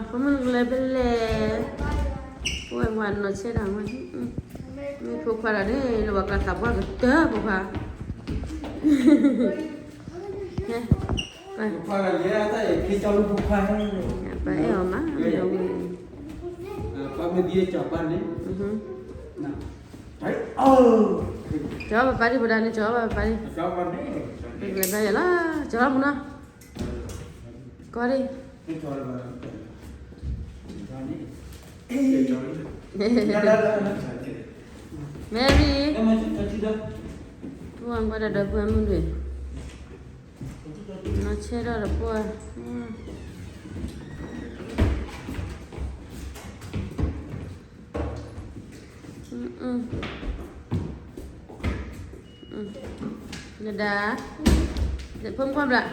ဖိမုၣ်ကလဲၤဖဲလဲၣ်, ပဝဲပှၤနီၢ်ဆဲဒၣ်ဝဲ, မ့ၢ်ဖိခွါဒီးန့ၣ် လၢပှၤကျါသးပှၢ်ကတၢၢ်ဖိခွါ, ပအဲၣ်အီၤမး, မ့ၢ်အဝဲန့ၣ်, ကၠီပပၢ်ဒံး ပဒၣ်န့ၣ် ကၠီပပၢ်ဒံး, ပကလဲၤဘါယွၤလီၤ, ကၠီမူနီၤ, ကီဒံး Mary, ပှၤကွၢ်တၢ်ဒီပုၢ်ဝဲၢ်မုၣ်ဒံး, နီၢ်ဆဲထီၣ်ဒီးပှၢ်, နဒၣ်, ဖိမုၣ်ကွၢ်ဘျး,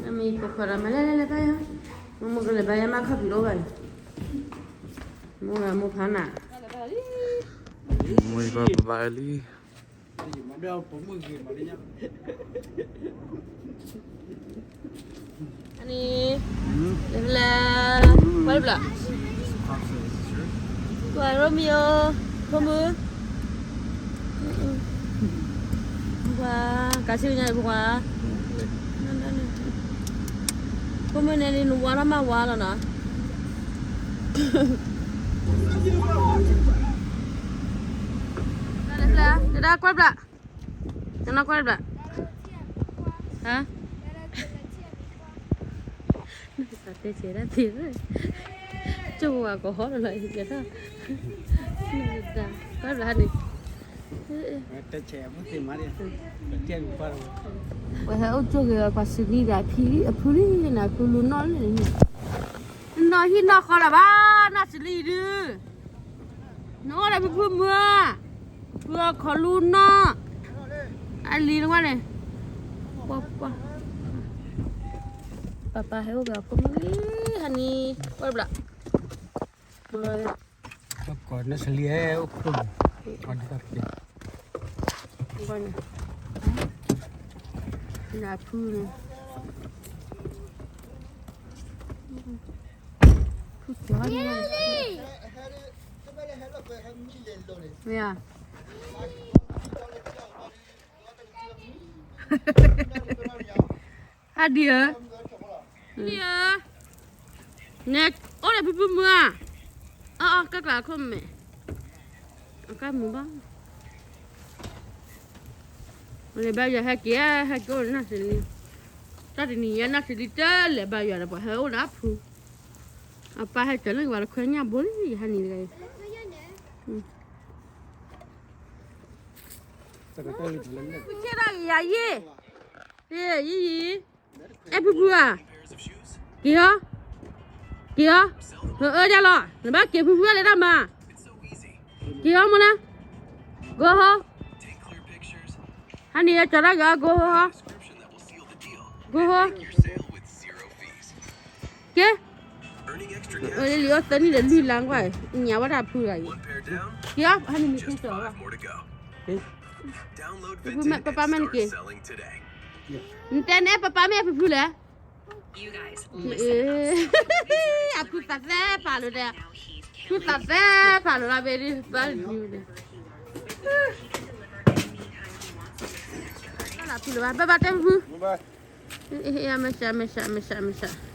မ့ၢ်ဖိခွါဒီးမၤလဲၤလဲၤလဲၤဘါယွၤ, မ့ၢ်မိၢ်ကလဲၤဘါယွၤမၤခီၣ်ဖံးလိဘၣ်န့ၣ်, မိၢ်ဂၤမိၢ်ဖးနၤ, မိၢ်ဘါဘါလံ အန့ၣ်, လဲၤ, ကွၢ်ဘျး, ကွၢ်ရိမံၤဧိၤ, ဖိမုၣ်, ကွၢ်, ကးဆူညါဖိခွါ, ဖိမုၣ်န့ၣ် နဝါထီၣ်မးဝါလီၤနီၤ. တဒါကွၢ်ဘျး, တဒါကွၢ်ဘျး, ဟါ, နကတဲဆဲးဒၣ်သ့, ကၠိဝါကဟီလီၤလီၤ, ကွၢ်ဘျးန့ၣ်, ပှၤဟဲအိၣ်ကၠိဂ့ၤအီၤ ပှၤစံးနံၣ်ဒၣ်ဖံအဖုလံ နဖုလူၤနီၢ်လံ, နီၢ်ဟံၣ်နီၢ်ဃီလၢၤဘၣ် နစံးလံဒုး နအိၣ်ဒီးဖုဖုမုၢ်ဧါ, ဖုအခီၣ်လူနီၢ်, အလံၤနကွၢ်န့ၣ်, ပှၤ, ပှၤ, ပၢ်ပၢ်ဟဲအိၣ်က့ၤအဖိမုၣ်လံ, ဟါနံၤ, ကွၢ်ဘျး, နစံးလံ, နဖုန့ၣ်, ဖုကီၤန့ၣ်, မ့ၢ်ဧါ. အဒံးဧၢ, ဒံးဧၢ, နအိၣ်ဒီးဖုဖုမုၢ်ဧါ, အအီၣ်ကဲကျးခိၣ်မဲာ်, အကမုာ်ဘၣ်, လဲၤဘါယွၤဟဲက့ၤ, ဟဲက့ၤအိၣ်နၢ်စံးလံ, တၢ်တနံၤညါနၢ်စံးလံတလဲၤဘါယွၤဒီးပှၤဟဲအိၣ်ဒီးအဖု, အပၢ်ဟဲကၠီၤလၢယဝၤတခွဲညၣ်ဘိလံ ယဟါနံၤတဂၤအံၤ, ဆ့ၣ်ဒၣ်ယၤယ့ၣ်, ယ့ၣ်ယံၤ, အဲၣ်ဖုဖုဧါ, က့ၤဟီ, က့ၤဟီ, အၢဒ်လီၤ နဘၣ်က့ၤဖုဖုလဲၤတၢ်မၤ, က့ၤဟီမ့ၢ်နၤ, ကဟီ, ဟါန့ၣ်ယကၠီၤတၢ်ယီၤ ကဟီ, ကဟီ, က့ၤ, လံၤအီၣ်သၢနံၣ်ဒီးလွံၢ်လါကွၢ်, ညါဝဲဒၣ်ဖုဂၤအံၤ, က့ၤအီၤ ဟါန့ၣ်မ့ၢ်က့ၤကၠီၤဘၣ်, ဖုဖုမ့ၢ်ပၢ်ပၢ်မ့ၢ်နက့ၤ, နတဲန့ၣ် ပၢ်ပၢ်မ့ၢ်ဖုဖုလဲၣ်, အဖုသးသဲဖးလိာ်ဒီး, ဖုသးသဲဖးလိာ်ဒီးဘဲဒ်ပၢ်န့ၣ်, ဖုလၢၤဘၣ် ဘၣ်ဘၣ်တဲဖုဖု, မ့ၢ်ရှး မ့ၢ်ရှး မ့ၢ်ရှး မ့ၢ်ရှး